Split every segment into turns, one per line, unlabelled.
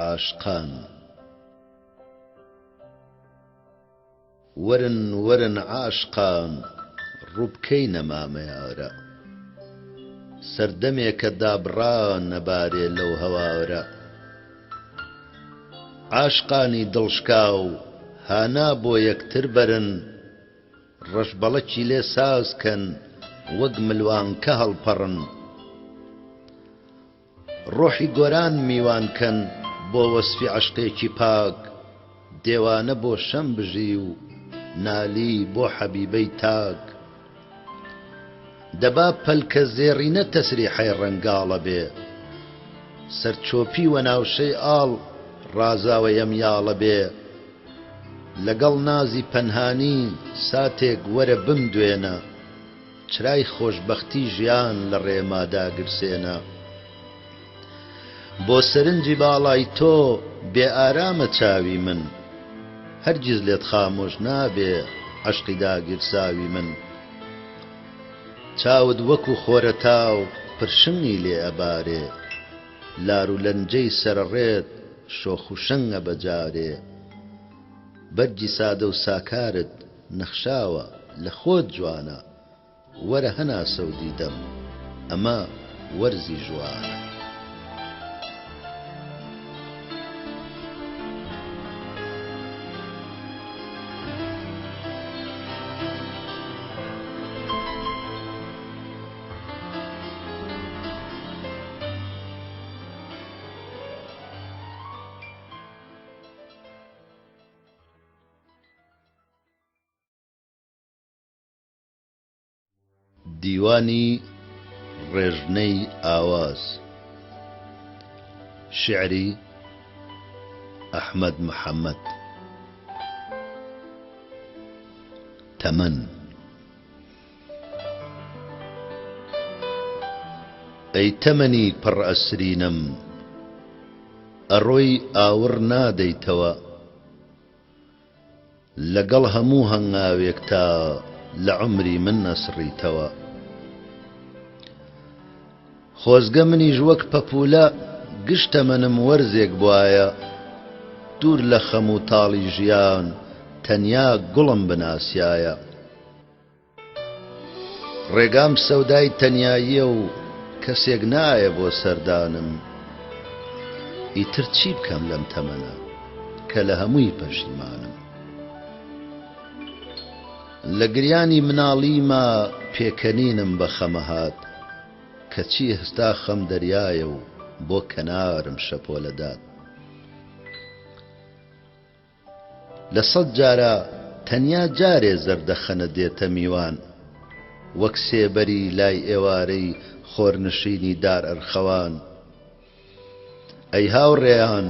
عاشقان وەرن وەرن عاشقان ڕووبکەینە مامەیارە سەردەمێکە دابڕا نەبارێ لەو هەوارە عاشقانی دڵشکاو هانا بۆ یەکتر بەرن ڕەشبەڵەکی لێ ساز کەن وەک ملوانکە هەڵپەڕن. ڕۆحی گۆران میوان کەن بۆ وەسفی عەشقێکی پاک دێوانە بۆ شەم بژی و نالی بۆ حەبیبەی تاک دەبا پەلکە زێڕینە تەسریحەی ڕەنگاڵە بێ سەرچۆپی وەناوشەی ئاڵ ڕازاوە یەم یاڵە بێ لەگەڵ نازی پەنهانی ساتێک وەرە بمدوێنە. چرای خۆشبەختی ژیان لە ڕێما داگرسێنە. بۆ سەرنجی باڵای تۆ بێ ئارامە چاوی من. هەرگیز لێت خامۆش نابێ عەشقی داگیرساوی من. چاوت وەکو خۆرەتاو پرشنگی لێ ئەبارێ. لارولەنجەی سەرەڕێت شۆخ و شەنگە بە جارێ. بەرگی سادە و ساکارت نەخشاوە لە خۆت جوانە وەرە هەناسە و دیدەم ئەمە وەرزی ژوانە. دیوانی ڕێژنەی ئاواز شیعری ئەحمەد محەمەد تەمەن. ئەی تەمەنی پڕ ئەسرینم ئەڕۆی ئاوڕ نادەیتەوە لەگەڵ هەموو هەنگاوێکتا لە عومری من ئەسڕیتەوە. خۆزگە منیش وەک پەپوولە گشت تەمەنم وەرزێک بوایە، دوور لە خەم و تاڵی ژیان تەنیا گوڵم بناسیایە. ڕێگام سەودای تەنیاییە و کەسێک نایە بۆ سەردانم، ئیتر چی بکەم لەم تەمەنە کە لە هەمووی پەشیمانم. لە گریانی مناڵیما پێکەنینم بە خەمە هات، کەچی ئێستا خەم دەریایە و بۆ کەنارم شەپۆلە دات. لە سەت جارا تەنیا جارێ زەردەخەنە دێتە میوان، وەک سێبەری لای ئێوارەی خۆرنشینی دار ئەرخەوان. ئەی هاوڕێیان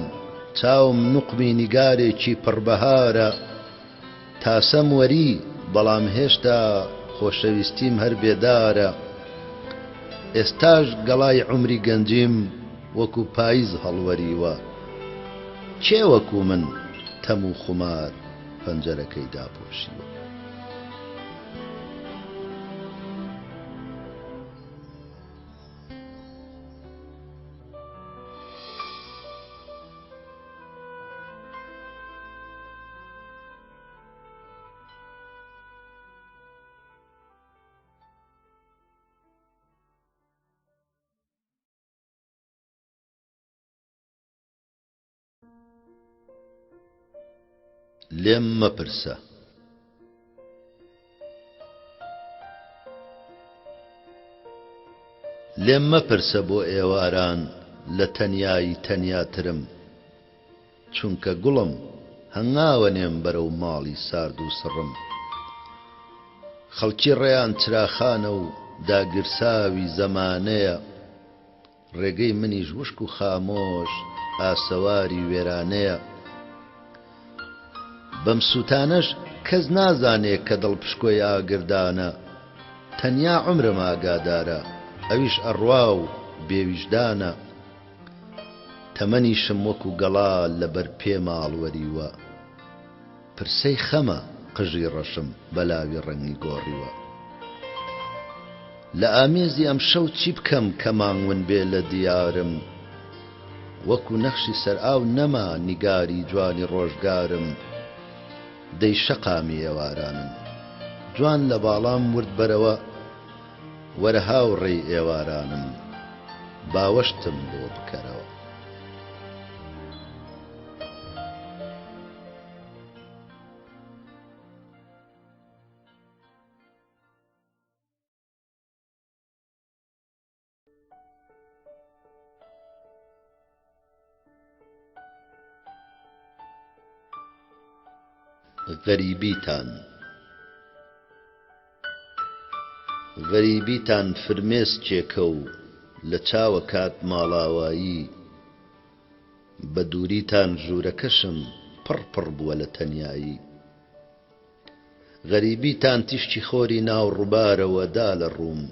چاوم نوقمی نیگارێکی پڕ بەهارە، تاسەم وەری بەڵام هێشتا خۆشەویستیم هەر بێدارە. ئێستاش گەڵای عومری گەنجیم وەکو پایز هەڵوەریوە. کێ وەکو من تەم و خومار پەنجەرەکەی داپۆشیوە؟ لێم مەپرسە. لێم مەپرسە بۆ ئێواران لە تەنیایی تەنیاترم چونکە گوڵم هەنگاوە نێم بەرەو ماڵی سارد و سڕم خەڵکی ڕێیان چراخانە و داگیرساوی زەمانەیە ڕێگەی منیش وشک و خامۆش ئاسەواری وێرانەیە. بەم سووتانەش کەس نازانێ کە دڵ پشکۆی ئاگردانە. تەنیا عومرم ئاگادارە، ئەویش ئەڕوا و بێویژدانە. تەمەنیشم وەکوو گەڵا لە بەر پێ ماڵ وەریوە. پرسەی خەمە قژی ڕەشم بە لاوی ڕەنگی گۆڕیوە. لە ئامێزی ئەمشەو چی بکەم کە مانگ ون بێ لە دیارم وەکو نەخشی سەرئاو نەما نیگاری جوانی ڕۆژگارم دەی شەقامی ئێوارانم جوان لە باڵام ورد بەرەوە وەرە هاوڕێی ئێوارانم باوەشتم بۆ بکەرەوە. غەریبیتان غەریبیتان فرمێسکێکە و لە چاوە کات ماڵاوایی بە دووریتان ژوورەکەشم پڕ پڕ بووە لە تەنیایی. غەریبیتان تیشکی خۆری ناو ڕوبارەوە دا لە ڕووم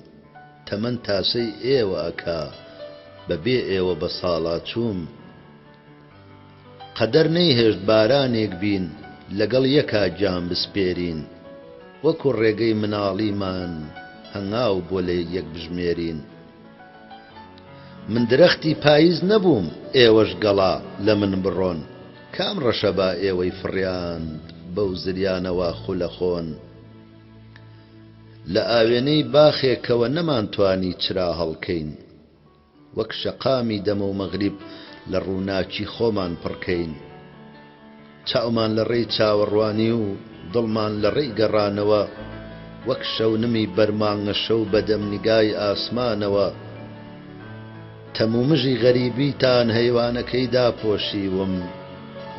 تەمەن تاسەی ئێوە ئەکا بە بێ ئێوە بە ساڵا چووم قەدەر نەیهێشت بارانێک بین لەگەڵ یەکا گیان بسپێرین وەکو ڕێگەی مناڵیمان هەنگاو بۆ لە یەک بژمێرین من درەختی پایز نەبووم ئێوەش گەڵا لە من بڕۆن کام ڕەشەبا ئێوەی فڕیاند بەو زریانەوە خولەخۆن لە ئاوێنەی باخێکەوە نەمانتوانی چرا هەڵکەین وەک شەقامی دەمەو مەغریب لە ڕووناکی خۆمان پڕکەین چاومان لە ڕێی چاوەڕوانی و دڵمان لە ڕێی گەڕانەوە وەک شەونمی بەر مانگەشەو بەدەم نیگای ئاسمانەوە تەمومژی غەریبیتان هەیوانەکەی داپۆشیوم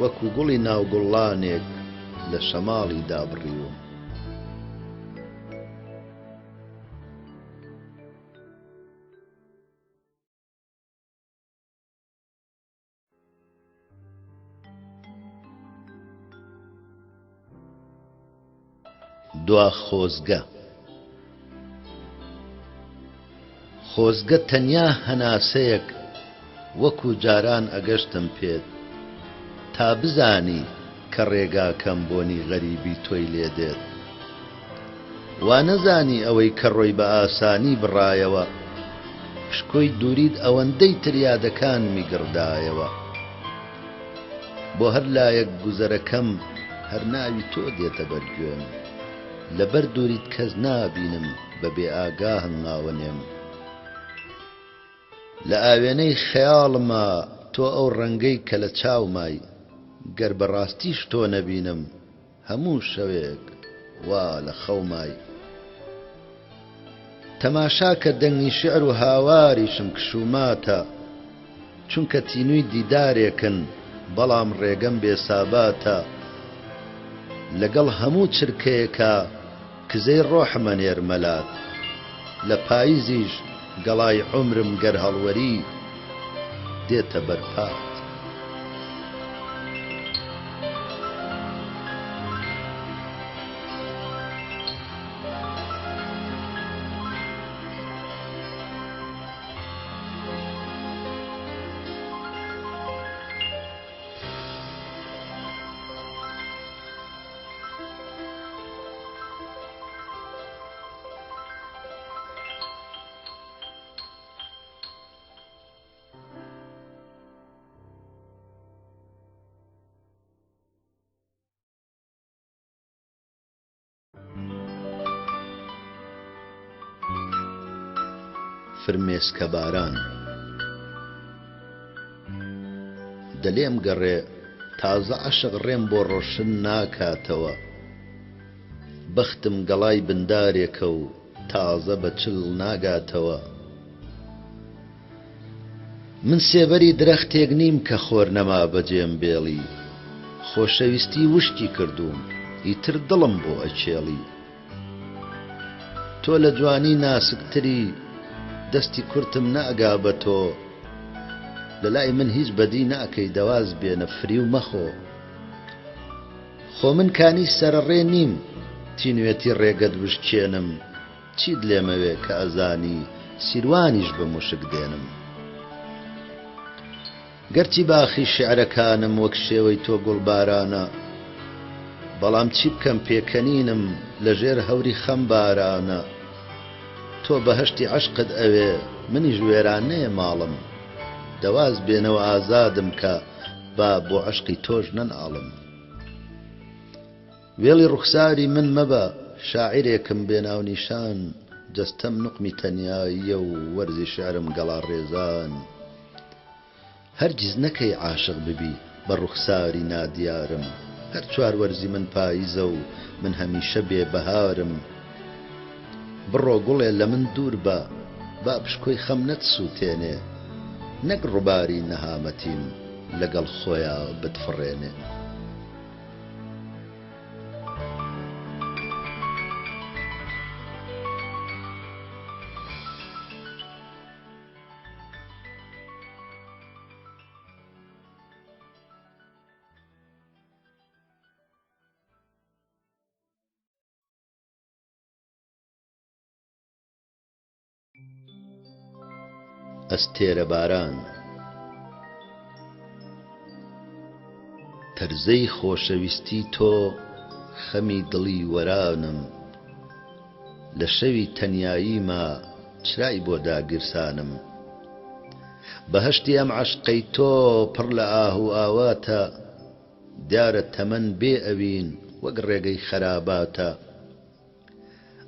وەکو گوڵی ناو گوڵڵانێک لە شەماڵی دابڕیوم. دوا خۆزگە خۆزگە تەنیا هەناسەیەک وەکو جاران ئەگەشتم پێت تا بزانی کە ڕێگاکەم بۆنی غەریبی تۆی لێ دێت وا نەزانی ئەوەی کە ڕۆی بە ئاسانی بڕایەوە پشکۆی دووریت ئەوەندەی تر یادەکانمی گڕدایەوە بۆ هەر لایەک گوزەرەکەم هەر ناوی تۆ دێتە بەر گوێم لەبەر دووریت کەس نابینم بە بێ ئاگا هەنگاوەنێم لە ئاوێنەی خەیاڵما تۆ ئەو ڕەنگەی کە لە چاومای گەر بە ڕاستیش تۆ نەبینم هەموو شەوێک وا لە خەومای. تەماشا کە دەنگی شیعر و هاواریشم کش و ماتە چونکە تینووی دیدارێکن بەڵام ڕێگەم بێ ساباتە لەگەڵ هەموو چرکەیەکا کزەی ڕۆحم ئەنێرمە لات لە پایزیش گەڵای عومرم گەر هەڵوەری دێتە بەر پات. فرمێسکەباران دە لێم گەڕێ تازە عەشق ڕێم بۆ ڕۆشن ناکاتەوە بەختم گەڵای بندارێکە و تازە بە چل ناگاتەوە من سێبەری درەختێک نیم کە خۆر نەما بەجێم بێڵی خۆشەویستی وشکی کردووم ئیتر دڵم بۆ ئەکێڵی تۆ لە جوانی ناسکتری دەستی کورتم نەئەگا بە تۆ لە لای من هیچ بەدی ناکەی دەواز بێنە فریو مەخۆ خۆ من کانی سەرەڕێ نیم تینوێتی ڕێگەت بشکێنم چیت لێمەوێ کە ئەزانی سیروانیش بە مشک دێنم گەرچی باخی شیعرەکانم وەک شێوەی تۆ گوڵبارانە بەڵام چی بکەم پێکەنینم لە ژێر هەوری خەم بارانە. تۆ بەهەشتی عەشقت ئەوێ منیش وێرانەیە ماڵم دە واز بێنەوە ئازادم کە با بۆ عەشقی تۆش نەناڵم. وێڵی ڕوخساری من مەبە شاعیرێکم بێ ناونیشان جەستەم نوقمی تەنیاییە و وەرزی شیعرم گەڵاڕێزان. هەرگیز نەکەی عاشق ببی بە ڕوخساری نادیارم هەر چوار وەرزی من پایزە و من هەمیشە بێ بەهارم بڕۆ گوڵێ لە من دوور بە با پشکۆی خەم نەتسوتێنێ نەک ڕوباری نەهامەتیم لەگەڵ خۆیا بتفڕێنێ. ئەستێرە باران تەرزەی خۆشەویستی تۆ خەمی دڵی وەرانم لە شەوی تەنیاییما چرای بۆ داگیرسانم. بەهەشتی ئەم عەشقەی تۆ پڕ لە ئاه و ئاواتە، دیارە تەمەن بێ ئەوین وەک ڕێگەی خەراباتە.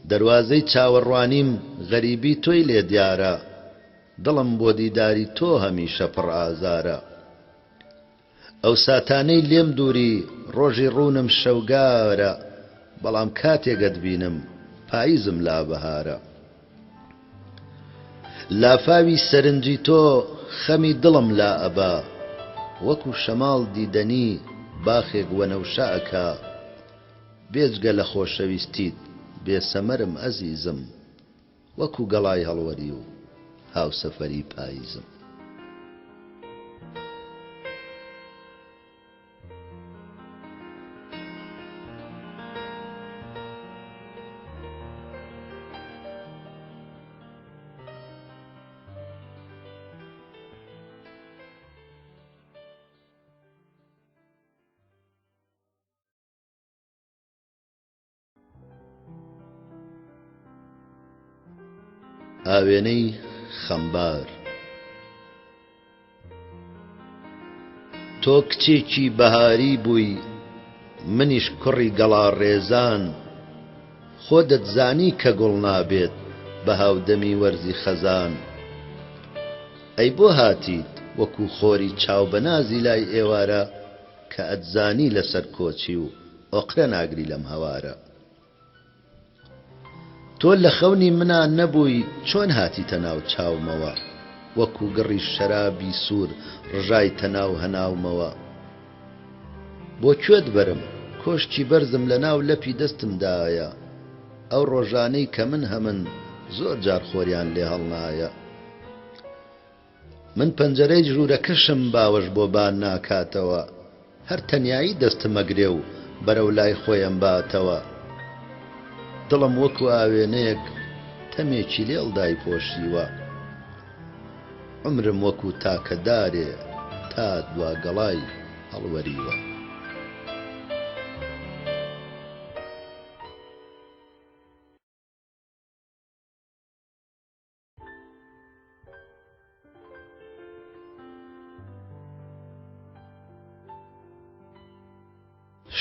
دەروازەی چاوەڕوانیم غەریبی تۆی لێ دیارە، دڵم بۆ دیداری تۆ هەمیشە پڕ ئازارە. ئەو ساتانەی لێم دووری ڕۆژی ڕوونم شەوگارە بەڵام کاتێک ئەتبینم پایزم لا بەهارە لافاوی سەرنجی تۆ خەمی دڵم لا ئەبا وەکو شەماڵ دیدەنی باخێک وەنەوشە ئەکا بێجگە لە خۆشەویستیت بێ سەمەرم ئەزیزم وەکو گەڵای هەڵوەریو هاوسەفەری پایزم. ئاوێنەی خەمبار. تۆ کچێکی بەهاری بووی منیش کوڕی گەڵاڕێزان خۆ دەتزانی کە گوڵ نابێت بە هاودەمی وەرزی خەزان ئەی بۆ هاتیت وەکوو خۆری چاو بەنازی لای ئێوارە کە ئەتزانی لەسەر کۆچی و ئۆقرە ناگری لەم هەوارە. تۆ لە خەونی منا نەبووی چۆن هاتیتە ناو چاومەوە وەکو گڕی شەرابی سوور ڕژایتە ناو هەناومەوە بۆ کوێت بەرم کۆشکی بەرزم لە ناو لەپی دەستمدایە ئەو ڕۆژانەی کە من هەمن زۆر جار خۆریان لێ هەڵنایە. من پەنجەرەی ژوورەکەشم باوەش بۆ با ناکاتەوە هەر تەنیایی دەستمەگرێ و بەرەو لای خۆی ئەمباتەوە دڵم وەکو ئاوێنەیەک تەمێکی لێڵ دایپۆشیوە عومرم وەکو تاکە دارێ تا دوا گەڵای هەڵوەریوە.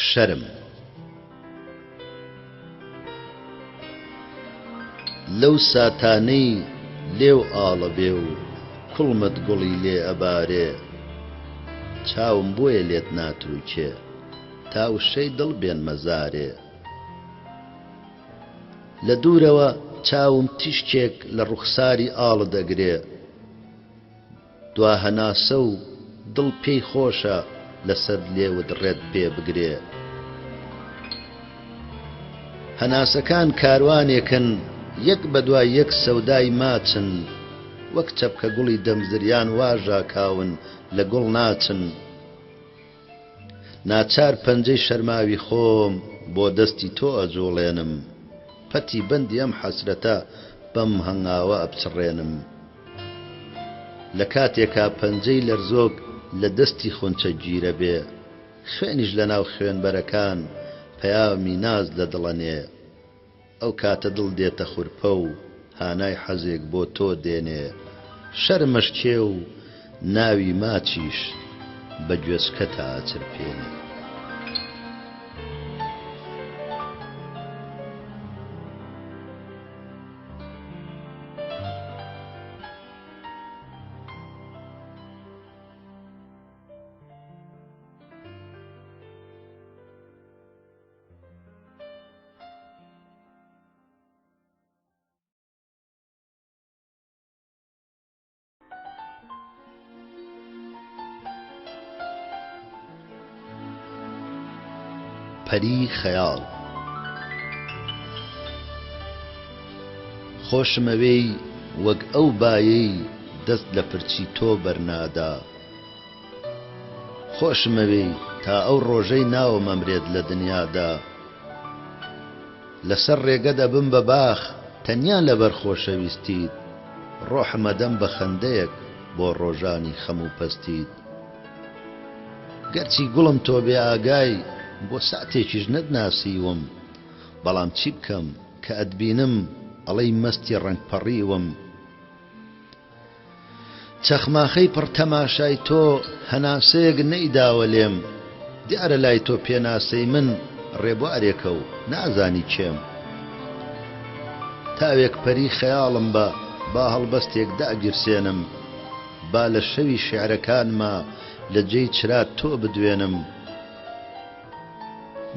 شەرم. لەو ساتانەی لێو ئاڵەبێ و کوڵمت گوڵی لێ ئەبارێ چاوم بۆیە لێت ناتروکێ تا وشەی دڵ بێنمە زارێ. لە دوورەوە چاوم تیشکێک لە ڕوخساری ئاڵت ئەگرێ. دوا هەناسە و دڵ پێی خۆشە لەسەر لێوت ڕێت پێ بگرێ. هەناسەکان کاروانێکن یەک بە دوای یەک سەودای ماچن وەک چەپکە گوڵی دەم زریان وا ژاکاون لە گوڵ ناچن. ناچار پەنجەی شەرماوی خۆم بۆ دەستی تۆ ئەجوڵێنم پەتی بەندی ئەم حەسرەتە بەم هەنگاوە ئەپچڕێنم لە کاتێکا پەنجەی لەرزۆک لە دەستی خونچە گیرەبێ خوێنیش لە ناو خوێنبەرەکان پەیامی ناز لە دڵەنێ ئەو کاتە دڵ دێتە خورپە و. هانای حەزێک بۆ تۆ دێنێ شەرمەشکێ و ناوی ماچیش بە گوێچکەتا ئەچرپێنێ. پەری خەیاڵ خۆشمەوێی وەک ئەو بایەی دەست لە پرچی تۆ بەرنادا. خۆشمەوێی تا ئەو ڕۆژەی ناوم ئەمرێت لە دنیادا. لەسەر ڕێگەت ئەبم بە باخ تەنیا لەبەر خۆشەویستیت ڕۆحم ئەدەم بە خەندەیەک بۆ ڕۆژانی خەم و پەستیت گەرچی گوڵم تۆ بێ ئاگای بۆ ساتێکیش نەتناسیوم بەڵام چی بکەم کە ئەتبینم ئەڵێی مەستی ڕەنگ پەڕیوم. چەخماخەی پڕ تەماشای تۆ هەناسەیەک نەیداوە لێم دیارە لای تۆ پێناسەی من ڕێبوارێکە و نازانی کێم تاوێک پەری خەیاڵم بە با هەڵبەستێک داگیرسێنم با لە شەوی شیعرەکانما لە جێی چرات تۆ بدوێنم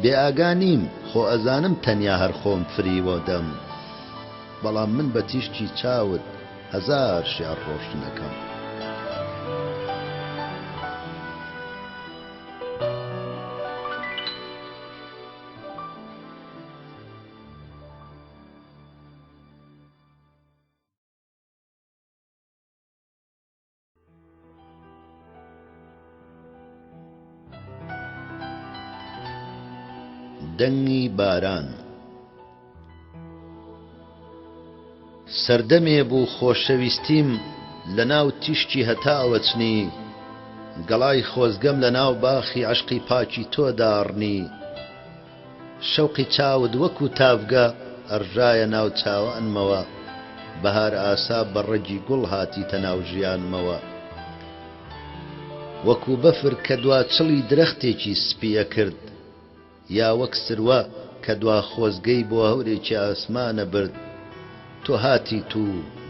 بێ ئاگا نیم خۆ ئەزانم تەنیا هەر خۆم فریوە دەم بەڵام من بە تیشکی چاوت هەزار شیعر ڕۆشن ئەکەم. دەنگی باران سەردەمێ بوو خۆشەویستیم لە ناو تیشکی هەتاوە چنی، گەڵای خۆزگەم لە ناو باخی عەشقی پاکی تۆ داڕنی. شەوقی چاوت وەکوو تاڤگە ئەڕژایە ناو چاوانمەوە، بەهار ئاسا بە ڕەگی گوڵ هاتیتە ناو ژیانمەوە. وەکوو بەفر کە دوا چڵی درەختێکی سپی ئەکرد، یا وەک سروە کە دوا خۆزگەی بۆ هەورێکی ئاسمانە برد، تۆ هاتیت و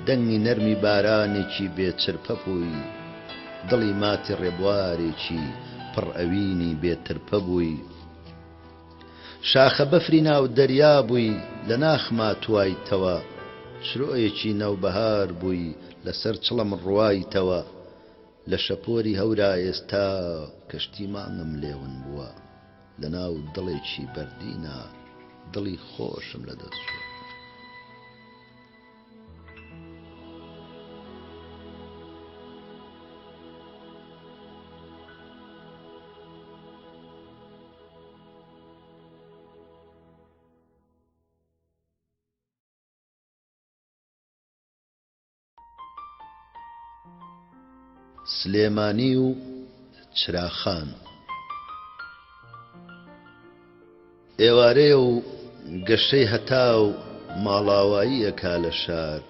دەنگی نەرمی بارانێکی بێ چرپە بووی، دڵی ماتی ڕێبوارێکی پڕ ئەوینی بێ ترپە بووی. شاخە بەفری ناو دەریا بووی لە ناخما توایتەوە، چرۆیەکی نەوبەهار بووی لەسەر چڵم ڕوایتەوە، لە شەپۆری هەورا ئێستا کەشتی مانگم لێ ون بووە، لە ناو دڵێکی بەردینا دڵی خۆشم لە دەست چووە. سلێمانی و چراخان. ئێوارەیە و گەشەی هەتاو ماڵاوایی ئەکا لە شار.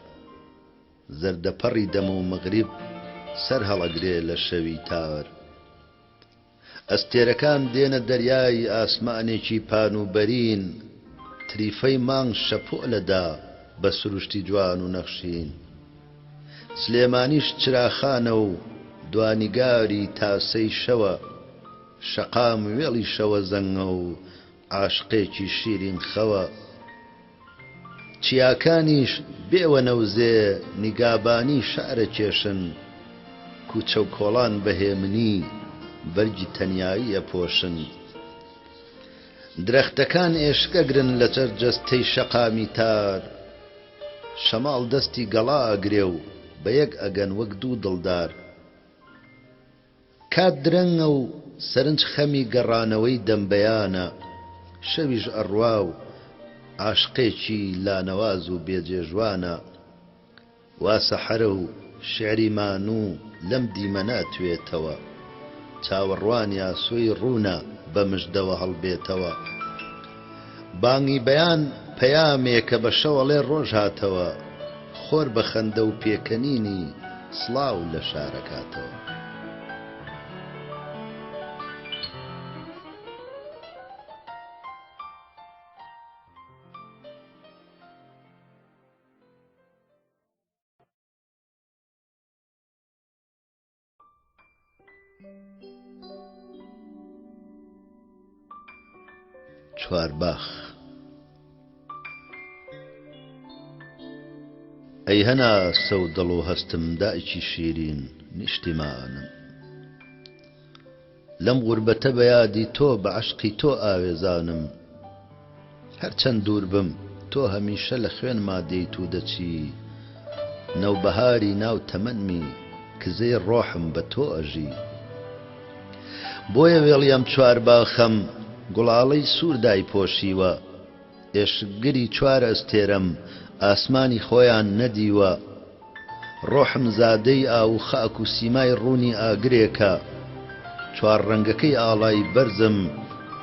زەردەپەڕی دەمەو مەغریب سەر هەڵەگرێ لە شەوی تار. ئەستێرەکان دێنە دەریای ئاسمانێکی پان و بەرین، تریفەی مانگ شەپۆلە دا بە سروشتی جوان و نەخشین. سلێمانیش چراخانە و دوانیگاری تاسەی شەوە، شەقام وێڵی شەوەزەنگە و عاشقێکی شیرین خەوە. چیاکانیش بێ وەنەوزێ نیگابانی شەعرەکێشن، کوچە و کۆڵان بە هێمنی بەرگی تەنیایی ئەپۆشن. درەختەکان ئێشک ئەگرن لەسەر جەستەی شەقامی تار، شەماڵ دەستی گەڵا ئەگرێ و بە یەک ئەگەن وەک دوو دڵدار. کات درەنگە و سەرنج خەمی گەڕانەوەی دەمبەیانە، شەویش ئەڕوا و عاشقێکی لانەواز و بێجێژوانە. وا سەحەرە و شیعری مانوو لەم دیمەنە ئەتوێتەوە. چاوەڕوانی ئاسۆی ڕوونە بە مژدەوە هەڵبێتەوە. بانگی بەیان پەیامێکە بە شەو ئەڵێ ڕۆژ هاتەوە. خۆر بە خەندە و پێکەنینی سڵاو لە شارەکاتەوە. چوارباخ ئەی هەناسە و دڵ و هەستم دایکی شیرین نیشتیمانم لەم غوربەتە بە یادی تۆ بە عەشقی تۆ ئاوێزانم هەرچەند دوور بم تۆ هەمیشە لە خوێنما دێیت و دەچی نەوبەهاری ناو تەمەنمی کزەی ڕۆحم بە تۆ ئەژی بۆیە وێڵی ئەم چوارباخەم گوڵاڵەی سوور دایپۆشیوە ئێشکگری چوار ئەستێرەم ئاسمانی خۆیان نەدیوە ڕۆحم زادەی ئاو و خاک و سیمای ڕوونی ئاگرێکە چوارڕەنگەکەی ئاڵای بەرزم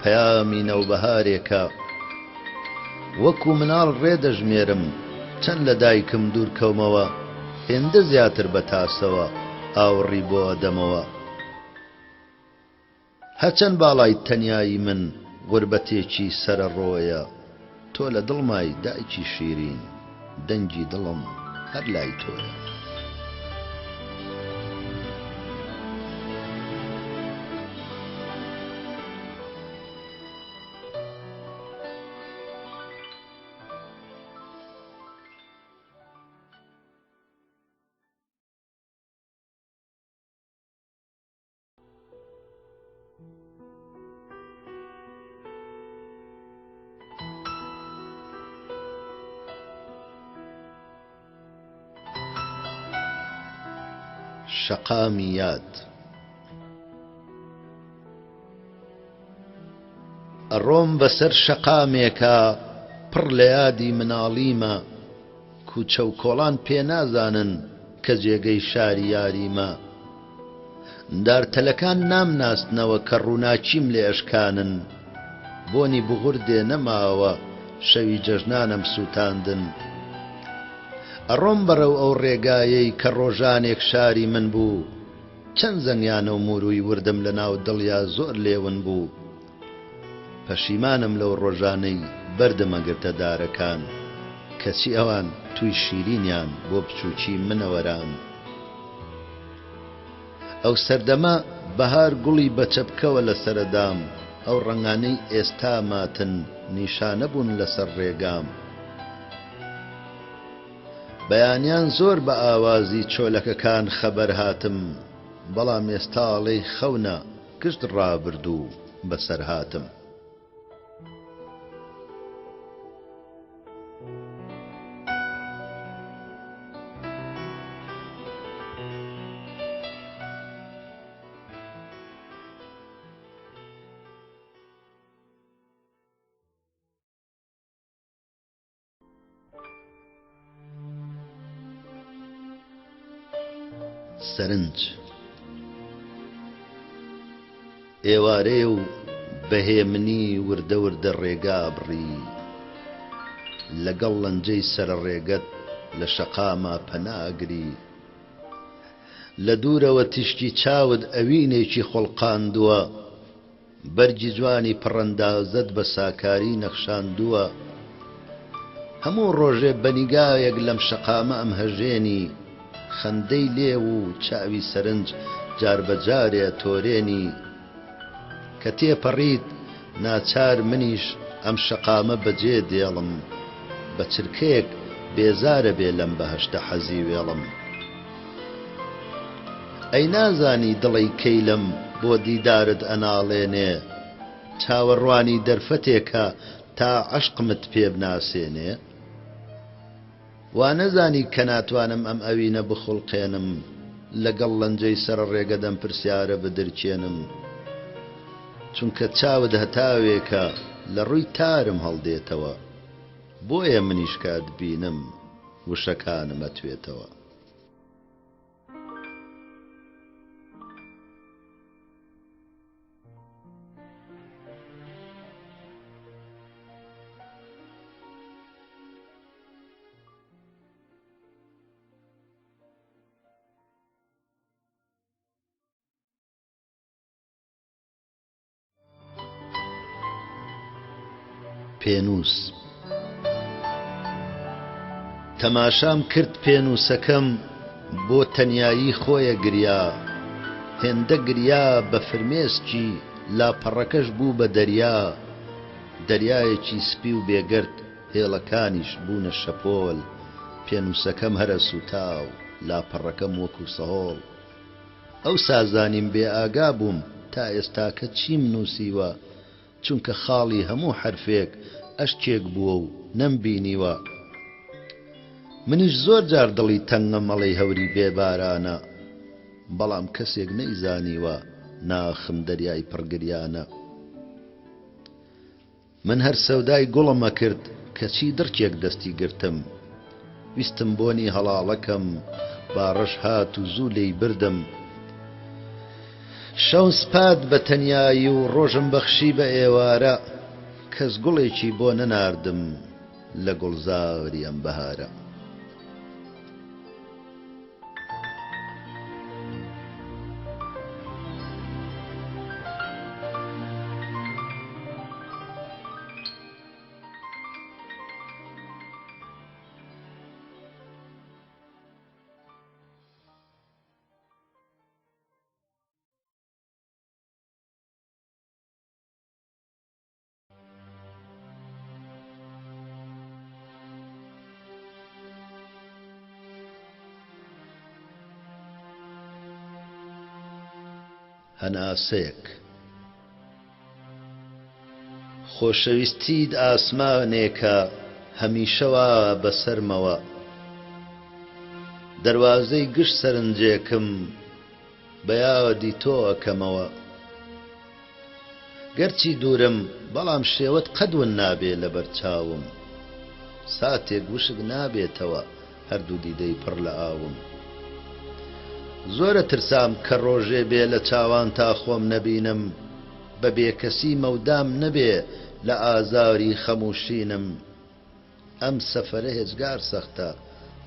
پەیامی نەوبەهارێکە وەکوو مناڵ ڕێ دەژمێرم چەند لە دایکم دوور کەومەوە هێندە زیاتر بە تاسەوە ئاوڕی بۆ ئەدەمەوە. هەرچەند باڵای تەنیایی من غوربەتێکی سەرەڕۆیە تۆ لە دڵمای دایکی شیرین دەنگی دڵم هەر لای تۆیە. شەقامی یاد. ئەڕۆم بەسەر شەقامێکا پڕ لە یادی مناڵیمە کوچە و کۆڵان پێ نازانن کە جێگەی شاری یاریمە. دارتەلەکان نامناسنەوە کە ڕووناکیم لێ ئەشکانن. بۆنی بوغور دێ نەماوە شەوی جەژنانم سووتاندن. ئەڕۆم بەڕەو ئەو ڕێگایەی کە ڕۆژانێک شاری من بوو. چەند زەنگیانە و موورووی وردم لە ناو دڵیا زۆر لێ ون بوو. پەشیمانم لەو ڕۆژانەی بەردم ئەگرتە دارەکان کەچی ئەوان تووی شیرینیان بۆ بچووکی منەوەران. ئەو سەردەمە بەهار گوڵی بە چەپکەوە لە سەرەدام ئەو ڕەنگانەی ئێستا ماتن نیشانە بوون لەسەر ڕێگام. بەیانیان زۆر بە ئاوازی چۆلەکەکان خەبەر هاتم بەڵام ئێستا ئەڵێی خەونە گشت ڕابردوو بەسەر هاتم. سەرنج ئێوارەیە و بە هێمنی وردە وردە ڕێگا ئەبڕی لەگەڵ لەنجەی سەرە ڕێگەت لە شەقاما پەنا ئەگری لە دوورەوە تیشکی چاوت ئەوینێکی خوڵقاندووە بەرگی جوانی پڕەندازەت بە ساکاری نەخشاندووە هەموو ڕۆژێ بە نیگایەک لەم شەقامە ئەمهەژێنی خەندەی لێو و چاوی سەرنج جاربەجارێ ئەتۆرێنی کە تێپەڕیت ناچار منیش ئەم شەقامە بەجێ دێڵم بە چرکەیەک بێزارەبێ لەم بەهەشتە حەزی وێڵم. ئەی نازانی دڵی کەیلم بۆ دیدارت ئەناڵێنێ چاوەڕوانی دەرفەتێکە تا عەشقمت پێ بناسێنێ وا نەزانی کە ناتوانم ئەم ئەوینە بخوڵقێنم لەگەڵ لەنجەی سەر ڕێگە دەم پرسیارە بدرکێنم چونکە چاوت هەتاوێکە لە ڕووی تارم هەڵدێتەوە بۆیە منیش کە ئەتبینم وشەکانم ئەتوێتەوە. پێنووس. تەماشام کرد پێنووسەکەم بۆ تەنیایی خۆیە گریا، هێندە گریا بە فرمێسکی لاپەڕەکەش بوو بە دەریا، دەریایەکی سپی و بێگەرد هێڵەکانیش بوونە شەپۆل، پێنووسەکەم هەر ئەسووتا و لاپەڕەکەم وەکوو سەهۆڵ. ئەوسا زانیم بێ ئاگا بووم تا ئێستاکە چیم نووسیوە، چونکە خاڵی هەموو حەرفێک ئەشکێک بووە و نەمبینیوە. منیش زۆر جار دڵی تەنگە مەڵێی هەوری بێ بارانە، بەڵام کەسێک نەیزانیوە ناخم دەریای پڕ گریانە. من هەر سەودای گوڵم ئەکرد کەچی دڕکێک دەستی گرتم. ویستم بۆنی هەڵاڵەکەم باڕەش هات و زوو لێی بردم. شەوم سپارد بە تەنیایی و ڕۆژم بەخشی بە ئێوارە، کەس گوڵێکی بۆ نەناردم لە گوڵزاری ئەم بەهارە. هەناسەیەک. خۆشەویستیت ئاسمانێکە هەمیشە وا بەسەرمەوە. دەروازەی گشت سەرنجێکم بە یادی تۆ ئەکەمەوە. گەرچی دوورم بەڵام شێوەت قەد ون نابێ لەبەر چاوم. ساتێک وشک نابێتەوە هەردوو دیدەی پڕ لە ئاوم. زۆرە ترسام کە ڕۆژێ بێ لە چاوانتا خۆم نەبینم. بە بێکەسی مەودام نەبێ لە ئازاری خەم و شینم. ئەم سەفەرە هێجگار سەختە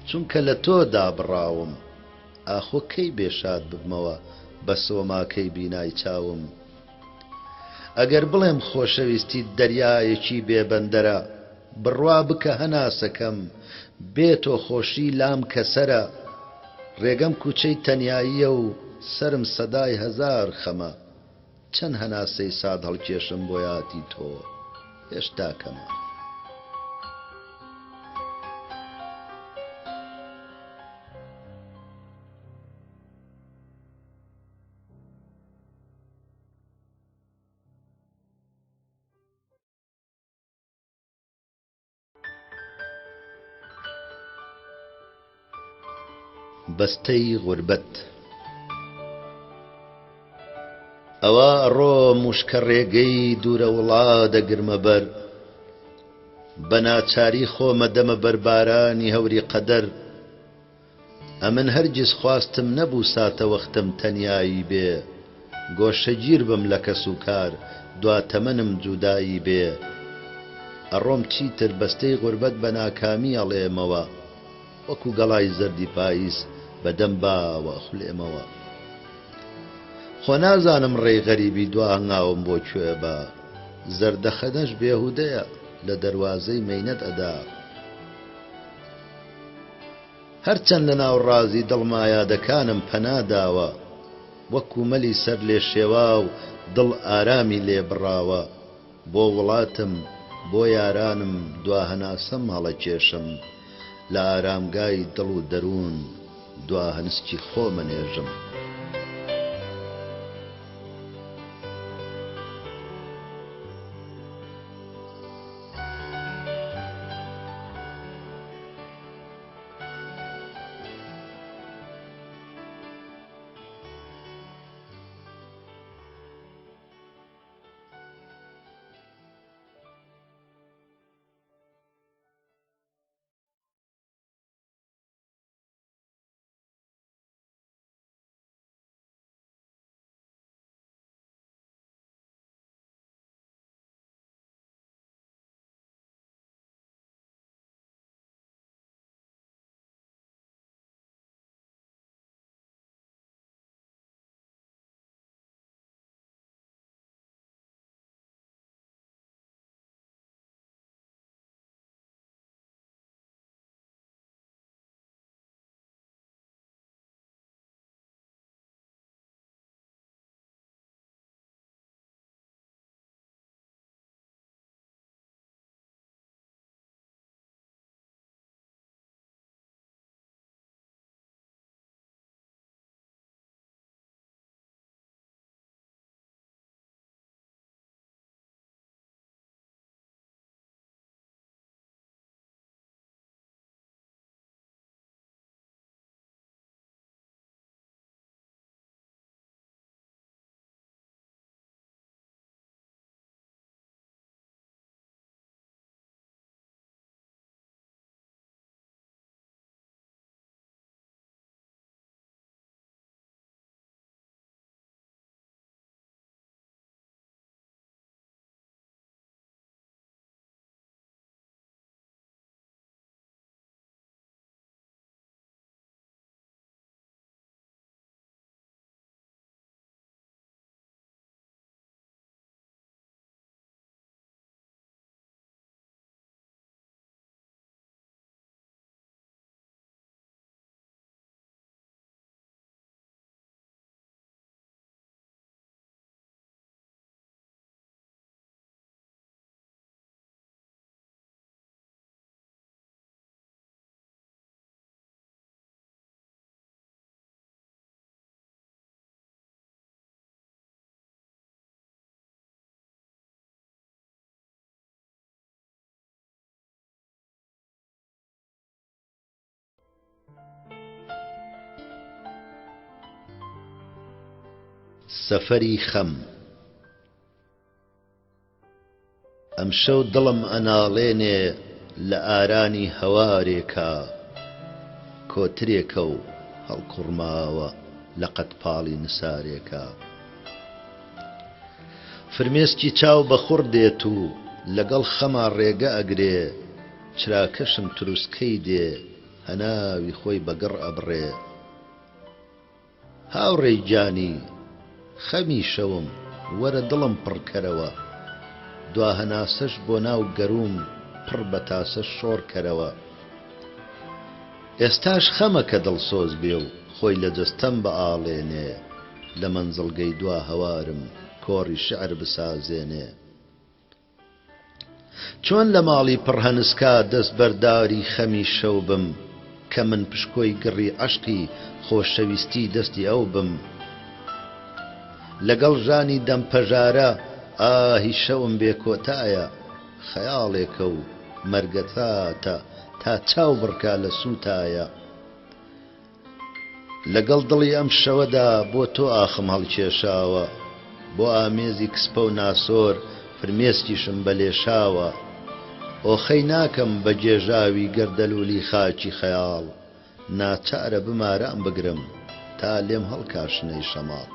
چونکە لە تۆ دابڕاوم. ئاخۆ کەی بێ شاد ببمەوە بە سۆماکەی بینای چاوم. ئەگەر بڵێم خۆشەویستیت دەریایەکی بێ بەندەرە، بڕوا بکە هەناسەکەم بێ تۆ خۆشی لام کەسەرە. ڕێگەم کوچەی تەنیاییە و سەرم سەدای هەزار خەمە. چەند هەناسەی سارد هەڵکێشم بۆ یادی تۆ هێشتا کەمە. بەستەی غوربەت. ئەوا ئەڕۆم وشکە ڕێگەی دوورە وڵا دەگرمە بەر. بە ناچاری خۆمە دەمە بەر بارانی هەوری قەدەر. ئەمن هەرگیز خواستم نەبوو ساتەوەختم تەنیایی بێ گۆشەگیر بم لە کەس و کار دوا تەمەنم جودایی بێ ئەڕۆم چیتر بەستەی غوربەت بە ناکامی ئەڵێمەوە وەکو گەڵای زەردی پایز بە دەم باوە ئەخولێمەوە خۆ نازانم ڕێی غەریبی دوا هەنگاوم بۆ کوێ با زەردەخەنەش بێهودەیە لە دەروازەی مەینەت ئەدا. هەرچەند لە ناو ڕازی دڵما یادەکانم پەنا داوە وەکوو مەلی سەر لێ شێواو دڵ ئارامی لێ بڕاوە بۆ وڵاتم بۆ یارانم دوا هەناسەم هەڵەکێشم لە ئارامگای دڵ و دەروون دوا هەنسکی خۆم ئەنێژم. سەفەری خەم. ئەمشەو دڵم ئەناڵێنێ لە ئارانی هەوارێکا کۆترێکە و هەڵقوڕماوە لە قەدپاڵی نسارێکا. فرمێسکی چاو بە خوڕ دێت و لەگەڵ خەما ڕێگە ئەگرێ، چراکەشم تروسکەی دێ هەناوی خۆی بە گڕ ئەبڕێ. هاوڕێی گیانی، خەمی شەوم، وەرە دڵم پڕ کەرەوە. دوا هەناسەش بۆ ناو گەرووم پڕ بە تاسە شۆڕ کەرەوە. ئێستاش خەمە کە دڵسۆز بێ و خۆی لە جەستەم بئاڵێنێ، لە مەنزڵگەی دوا هەوارم کۆڕی شیعر بسازێنێ. چۆن لە ماڵی پڕ هەنسکا دەستبەرداری خەمی شەو بم کە من پشکۆی گڕی عەشقی خۆشەویستی دەستی ئەو بم لەگەڵ ژانی دەم پەژارە ئاهی شەوم بێ کۆتایە خەیاڵێکە و مەرگەساتە تا چاو بڕکا لە سووتایە لەگەڵ دڵی ئەم شەوەدا بۆ تۆ ئاخم هەڵکێشاوە بۆ ئامێزی کسپە و ناسۆر فرمێسکیشم بە لێشاوە ئۆخەی ناکەم بە گێژاوی گەردەلوولی خاکی خەیاڵ ناچارە بمارام بگرم تا لێم هەڵکا شنەی شەماڵ.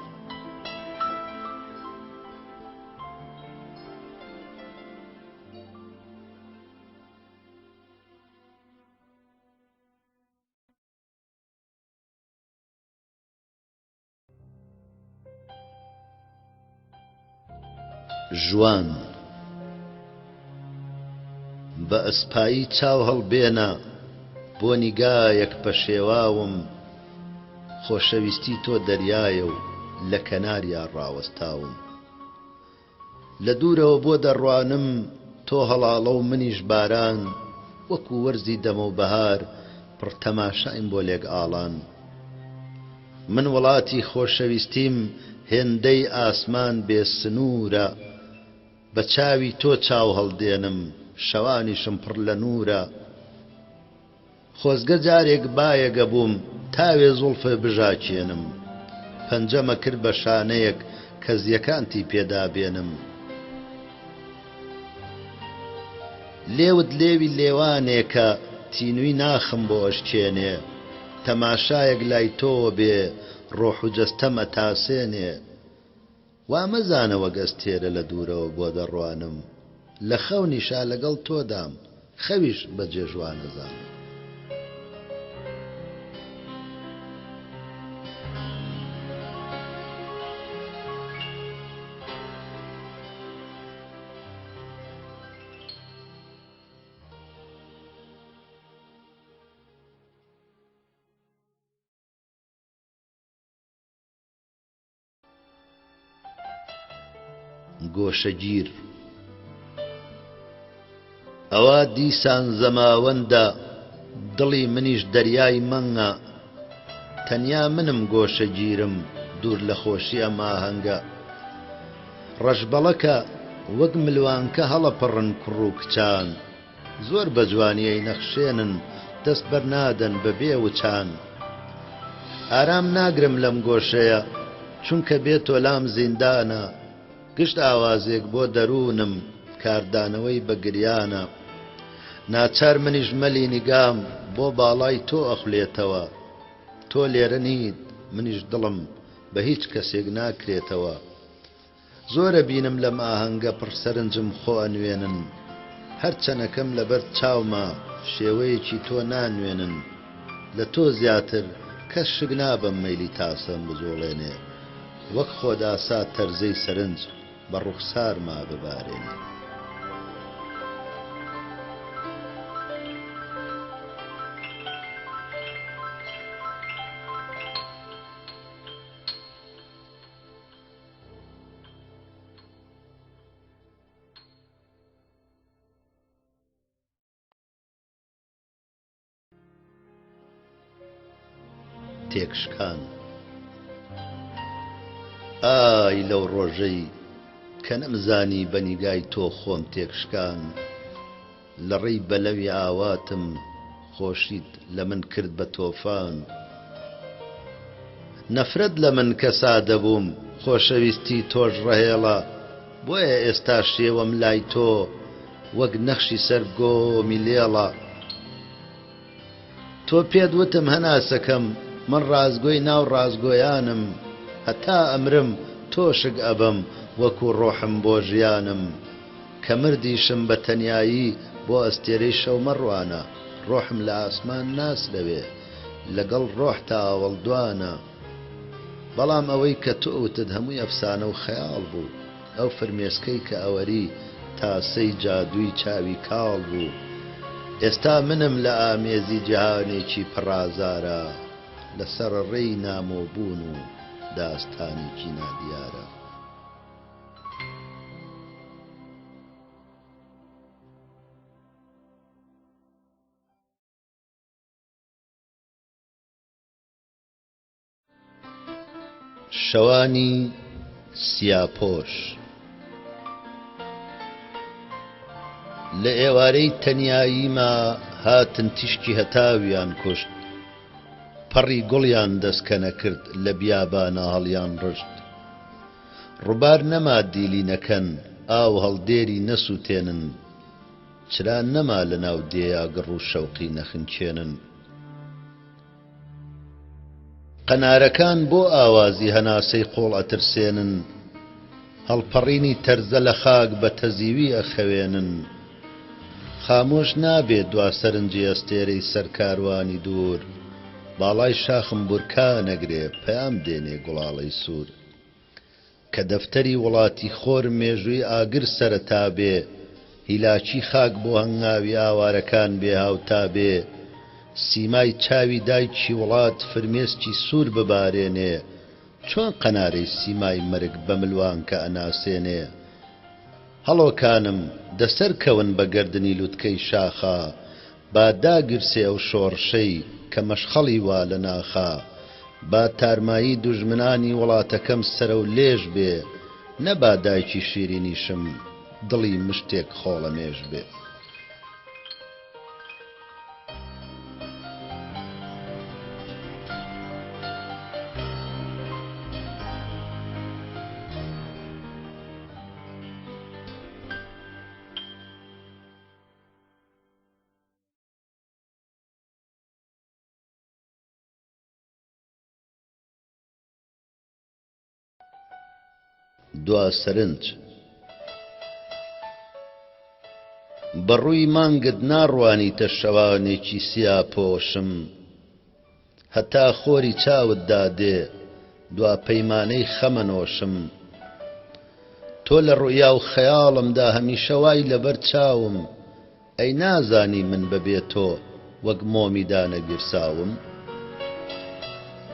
ژوان بە ئەسپایی چاو هەڵبێنە بۆ نیگایەک پەشێواوم خۆشەویستی تۆ دەریایە و لە کەناریا ڕاوەستاوم. لە دوورەوە بۆ دەڕوانم تۆ هەڵاڵە و منیش باران وەکوو وەرزی دەمەو بەهار پڕ تەماشاین بۆ لێک ئاڵان من وڵاتی خۆشەویستیم هێندەی ئاسمان بێ سنوورە بە چاوی تۆ چاو هەڵدێنم شەوانیشم پڕ لە نوورە خۆزگە جارێک بایەگە بووم تاوێ زوڵفێ بژاکێنم پەنجەمە کرد بە شانەیەک کەزیەکانتی پێدا بێنم لێوت لێوی لێوانێکە تینوی ناخم بۆ ئەشکێنێ تەماشایەک لای تۆوە بێ ڕۆح و جەستەم ئەتاسێنێ وا مەزانە وەک ئەستێرە لە دوورەوە بۆ دەڕوانم لە خەونیشا لەگەڵ تۆدام خەویش بە جێژ وا نەزانم. گۆشەگیر ئەوا دیسان زەماوەندە دڵی منیش دەریای مەنگە تەنیا منم گۆشەگیرم دوور لە خۆشی ئەم ئاهەنگە ڕەشبەڵەکە وەک ملوانکە هەڵەپەڕن کوڕ و کچان زۆر بە جوانی ئەینەخشێنن دەست بەر نادەن بە بێ وچان ئارام ناگرم لەم گۆشەیە چونکە بێ تۆ لام زیندانە گشت ئاوازێک بۆ دەروونم کاردانەوەی بە گریانە ناچار منیش مەلی نیگام بۆ باڵای تۆ ئەخولێتەوە تۆ لێرە نیت منیش دڵم بە هیچ کەسێک ناکرێتەوە. زۆرە بینم لەم ئاهەنگە پڕ سەرنجم خۆ ئەنوێنن هەر چەنەکەم لەبەر چاوما شێوەیەکی تۆ نانوێنن لە تۆ زیاتر کەس شک نابەم مەیلی تاسەم بجوڵێنێ وەک خۆداسا تەرزەی سەرنج بە ڕوخسارما ببارێنێ. تێکشکان ئای لەو ڕۆژەی کە نەمزانی بە نیگای تۆ خۆم تێکشکان لە ڕێی بەلەوی ئاواتم خۆشیت لە من کرد بە تۆفان. نەفرەت لە من کە سادە بووم، خۆشەویستی تۆش ڕەهێڵە، بۆیە ئێستا شێوەم لای تۆ وەک نەخشی سەر گۆمی لێڵە. تۆ پێت وتم هەناسەکەم، من ڕاستگۆی ناو ڕاستگۆیانم، هەتا ئەمرم تۆ شک ئەبەم وەکوو ڕۆحم بۆ ژیانم. کە مردیشم بە تەنیایی بۆ ئەستێرەی شەو مەڕوانە، ڕۆحم لە ئاسمان ناسرەوێ، لەگەڵ ڕۆحتا ئاوەڵدوانە. بەڵام ئەوەی کە تۆ وتت هەمووی ئەفسانە و خەیاڵ بوو. ئەو فرمێسکەی کە ئەوەری تاسەی جادووی چاوی کاڵ بوو. ئێستا منم لە ئامێزی جیهانێکی پڕئازارا، لە سەرەڕێی نامۆبوون و داستانێکی نادیارا. شەوانی سیاپۆش. لە ئێوارەی تەنیاییما هاتن تیشکی هەتاویان کوشت، پەڕی گوڵیان دەسکەنە کرد لە بیابانا هەڵیان ڕشت. ڕووبار نەما دیلی نەکەن، ئاو هەڵدێری نەسووتێنن، چرا نەما لە ناو دێیا گڕ و شەوقی نەخنکێنن. قەنارەکان بۆ ئاوازی هەناسەی قوڵ ئەترسێنن، هەڵپەڕینی تەرزە لە خاک بە تەزیوی ئەخەوێنن. خامۆش نابێ دوا سەرنجی ئەستێرەی سەر کاروانی دوور، باڵای شاخم بورکانەگرێ پەیام دێنێ گوڵاڵەی سوور. کە دەفتەری وڵاتی خۆر مێژووی ئاگر سەرەتا بێ، هیلاکی خاک بۆ هەنگاوی ئاوارەکان بێ هاوتا بێ، سیمای چاوی دایکی وڵات فرمێسکی سوور ببارێنێ، چۆن قەنارەی سیمای مەرگ بە ملوانکە ئەناسێنێ؟ هەڵۆکانم، دە سەرکەون بە گەردنی لوتکەی شاخا، با داگیرسێ ئەو شۆڕشەی کە مەشخەڵی وا لە ناخا، با تارمایی دوژمنانی وڵاتەکەم سەرەو لێژ بێ، نەبا دایکی شیرینیشم دڵی مشتێک خۆڵەمێش بێ. دوا سەرنج. بە ڕووی مانگت ناڕوانیتە شەوانێکی سیاپۆشم. هەتا خۆری چاوت دادێ دوا پەیمانەی خەمەنۆشم. تۆ لە ڕوئیا و خەیاڵمدا هەمیشە وای لەبەر چاوم. ئەی نازانی من بە بێ تۆ وەک مۆمی دانەگیرساوم؟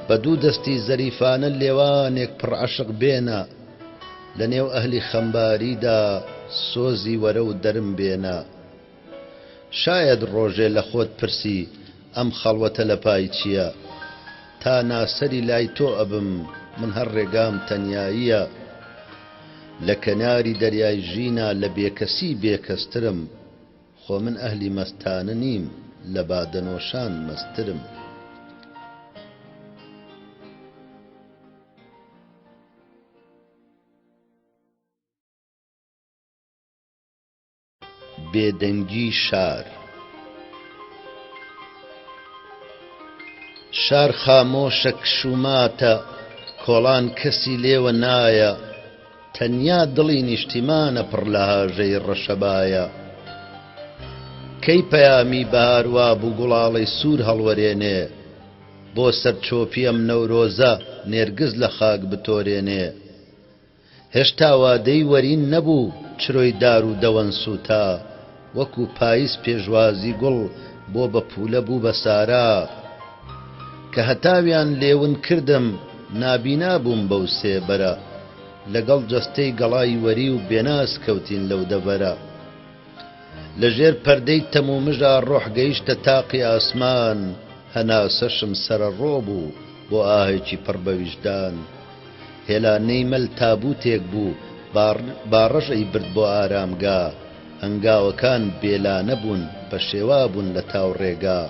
بە دوو دەستی زەریفانە لێوانێک پڕ عەشق بێنە، لە نێو ئەهلی خەمباریدا سۆزی وەرە و دەرم بێنە. شایەد ڕۆژێ لە خۆت پرسی ئەم خەڵوەتە لە پای چییە؟ تا ناسەری لای تۆ ئەبم من هەر ڕێگام تەنیاییە. لە کەناری دەریای ژینا لە بێکەسی بێکەسترم خۆ من ئەهلی مەستانە نیم لە بادەنۆشان مەسترم. بێدەنگی شار. شار خامۆشە کش و ماتە، کۆڵان کەسی لێوە نایە، تەنیا دڵی نیشتیمانە پڕ لە هاژەی ڕەشەبایە. کەی پەیامی بەهار وابوو گوڵاڵەی سوور هەڵوەرێنێ، بۆ سەرچۆپی ئەم نەورۆزە نێرگز لە خاک بتۆرێنێ. هێشتا وادەی وەرین نەبوو چرۆی دار و دەوەن سووتا، وەکوو پایز پێشوازی گوڵ بۆ بە پوولە بوو بە سارا. کە هەتاویان لێ ون کردم نابینا بووم بەو سێبەرە، لەگەڵ جەستەی گەڵای وەریو بێناز کەوتین لەو دەڤەرە. لە ژێر پەردەی تەمومژا ڕۆح گەیشتە تاقی ئاسمان، هەناسەشم سەرەڕۆ بوو بۆ ئاهێکی پڕ بە ویژدان. هێلانەی مەل تابووتێک بوو باڕەش ئەیبرد بۆ ئارامگا، هەنگاوەکان بێ لانە بوون پەشێوا بوون لە تاو ڕێگا.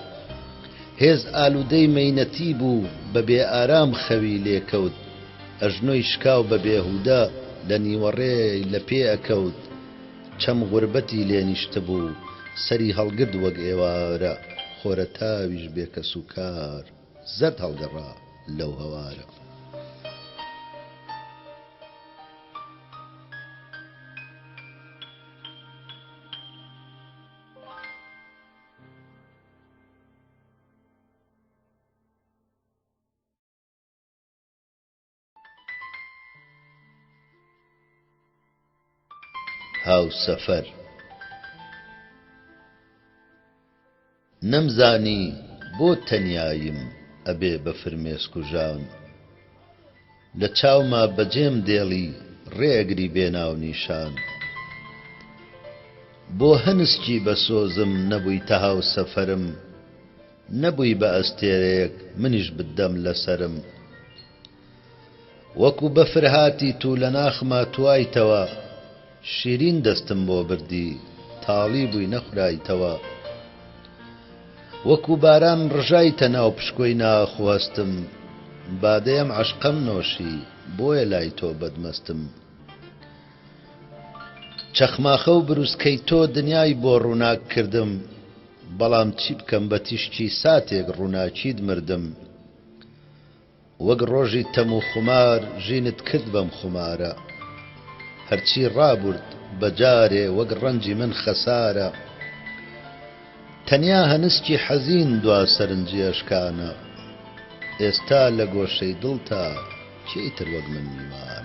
هێز ئالوودەی مەینەتی بوو بە بێ ئارام خەوی لێ کەوت ئەژنۆی شکاو بە بێهوودە لە نیوەڕێ لە پێ ئەکەوت چەم غوربەتی لێ نیشتبوو سەری هەڵگرت وەک ئێوارە خۆرەتاویش بێ کەس و کار زەرد هەڵگەڕا لەو هەوارە. هاوسەفەر. نەمزانی بۆ تەنیاییم ئەبێ بە فرمێسک و ژان لە چاوما بەجێم دێڵی ڕێ ئەگری بێ ناونیشان بۆ هەنسکی بە سۆزم نەبوویتە هاوسەفەرم نەبووی بە ئەستێرەیەک منیش بتدەم لە سەرم وەکو بەفر هاتیت و لە ناخما توایتەوە شیرین دەستم بۆ بردی تاڵی بووی نەخورایتەوە وەکو باران ڕژایتە ناو پشکۆی ناخ و هەستم بادەی ئەم عەشقەم نۆشی بۆیە لای تۆ بەدمەستم چەخماخە و بروسکەی تۆ دنیای بۆ ڕووناک کردم بەڵام چی بکەم بە تیشکی ساتێک ڕووناکیت مردم وەک ڕۆژی تەم و خومار ژینت کرد بەم خومارە هەرچی ڕابورد بە جارێ وەک ڕەنجی من خەسارە تەنیا هەنسکی حەزین دوا سەرنجی ئەشکانە ئێستا لە گۆشەی دڵتا کێی تر وەک من میوانە.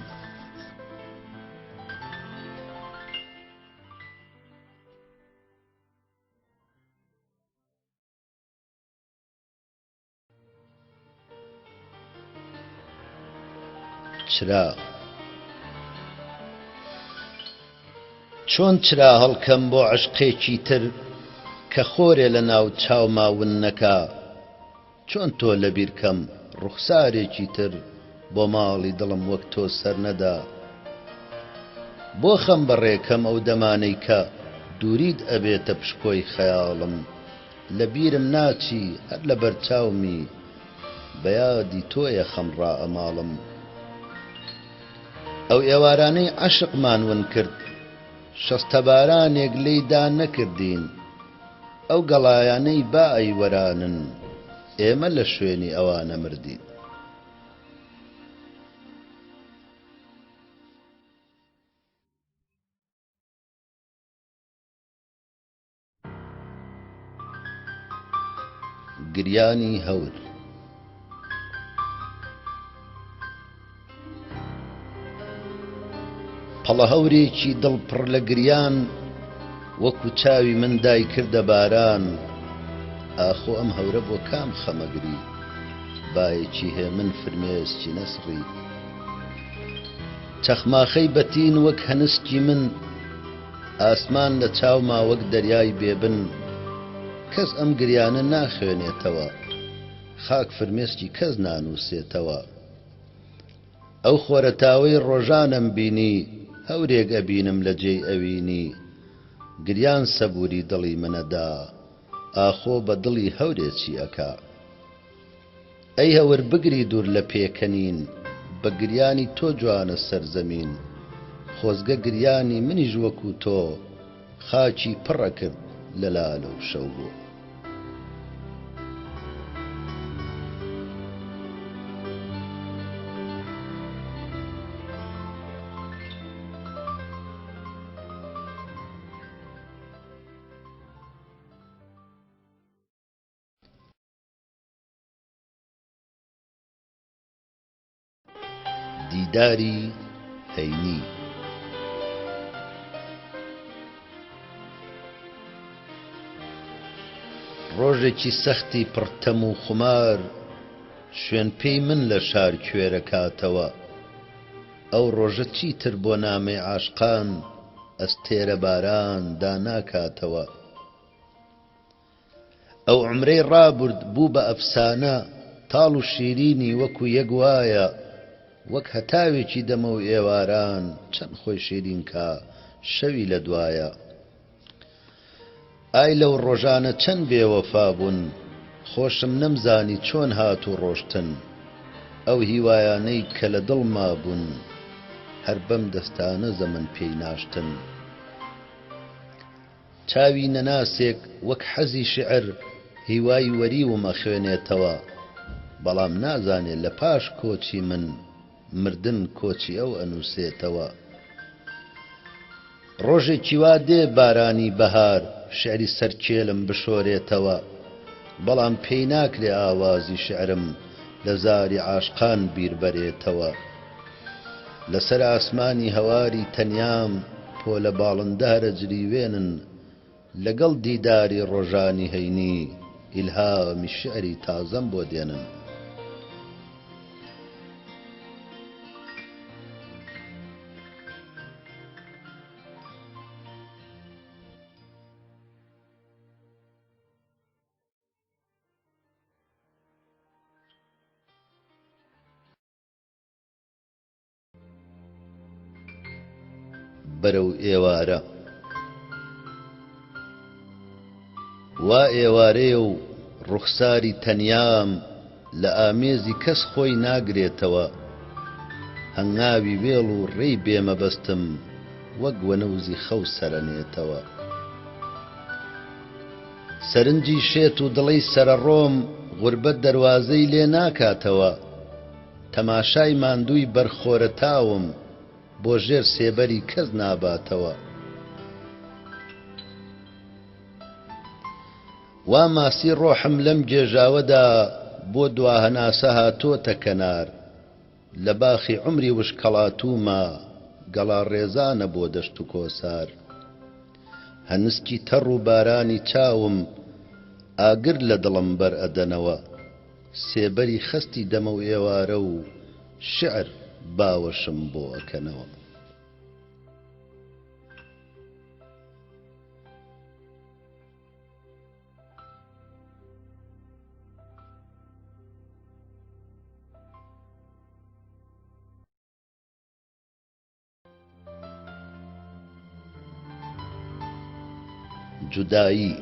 چرا چۆن چرا هەڵکەم بۆ عەشقێکی تر کە خۆرێ لە ناو چاوما ون نەکا چۆن تۆ لەبیر کەم ڕوخسارێکی تر بۆ ماڵی دڵم وەک تۆ سەر نەدا بۆ خەم بەڕێ کەم ئەو دەمانەی کە دووریت ئەبێتە پشکۆی خەیاڵم لە بیرم ناچی هەر لە بەرچاومی بە یادی تۆیە خەم ڕائەماڵم ئەو ئێوارانەی عەشقمان ون کرد شەستەبارانێک لێی دا نەکردین ئەو گەڵایانەی با ئەیوەرانن ئێمە لە شوێنی ئەوانە مردین. گریانی هەور. پەڵە هەورێکی دڵ پڕ لە گریان وەکو چاوی من دای کردە باران ئاخۆ ئەم هەورە بۆ کام خەمەگری بایەکی هێمن فرمێسکی نەسڕی چەخماخەی بەتین وەک هەنسکی من ئاسمان لە چاوما وەک دەریای بێبن کەس ئەم گریانە ناخوێنێتەوە خاک فرمێسکی کەس نانووسێتەوە ئەو خۆرەتاوەی ڕۆژانەم بینی هەورێک ئەبینم لە جێی ئەوینی گریان سەبووری دڵی منەدا ئاخۆ بە دڵی هەورێ چی ئەکا ئەی هەور بگری دوور لە پێکەنین بە گریانی تۆ جوانە سەر زەمین خۆزگە گریانی منیش وەکوو تۆ خاکی پڕ ئەکرد لە لالە و شەوبۆ. دیداری هەینی. ڕۆژێکی سەختی پڕ تەم و خومار شوێن پێی من لە شار کوێرەکاتەوە ئەو ڕۆژە چیتر بۆ نامەی عاشقان ئەستێرە باران داناکاتەوە. ئەو عومرەی ڕابورد بوو بە ئەفسانە تاڵ و شیرینی وەکو یەک وایە وەک هەتاوێکی دەمەو ئێواران چەند خۆی شیرین کا شەوی لە دوایە ئای لەو ڕۆژانە چەند بێ وەفا بوون. خۆشم نەمزانی چۆن هات و ڕۆشتن. ئەو هیوایانەی کە لە دڵما بوون هەر بەم دەستانە زەمەن پێی ناشتن. چاوی نەناسێک وەک حەزی شیعر هیوای وەریوم ئەخوێنێتەوە، بەڵام نازانێ لە پاش کۆچی من مردن کۆچی ئەو ئەنووسێتەوە. ڕۆژێکی وا دێ بارانی بەهار شیعری سەر کێلم بشۆرێتەوە، بەڵام پێی ناکرێ ئاوازی شیعرم لە زاری عاشقان بیر بەرێتەوە. لەسەر ئاسمانی هەواری تەنیام پۆلە باڵندە هەرەجریوێنن لەگەڵ دیداری ڕۆژانی هەینی ئیلهامی شیعری تازەم بۆ دێنن. بەرەو ئێوارە. وا ئێوارەیە و ڕوخساری تەنیام لە ئامێزی کەس خۆی ناگرێتەوە. هەنگاوی وێڵ و ڕێی بێ مەبەستم وەک وەنەوزی خەو سەرەنێتەوە. سەرنجی شێت و دڵی سەرەڕۆم غوربەت دەروازەی لێ ناکاتەوە. تەماشای ماندووی بەر خۆرەتاوم بۆ ژێر سێبەری کەس ناباتەوە. وا ماسی ڕۆحم لەم گێژاوەدا بۆ دواهەناسە هاتۆتە کەنار، لە باخی عومری وشکهەڵاتووما گەڵا ڕێزانە بۆ دەشت و کۆسار. هەنسکی تەڕ و بارانی چاوم ئاگر لە دڵم بەر ئەدەنەوە. سێبەری خەستی دەمەو ئێوارە و شیعر باوەشم بۆ ئەکەنەوە. جودایی.